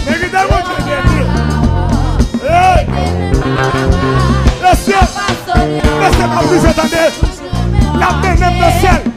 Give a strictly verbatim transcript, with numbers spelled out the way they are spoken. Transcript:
Mègitè Bondye beni. Hey! Mesye, mesye, m ap rive, tande. L ap mennen m nan syèl.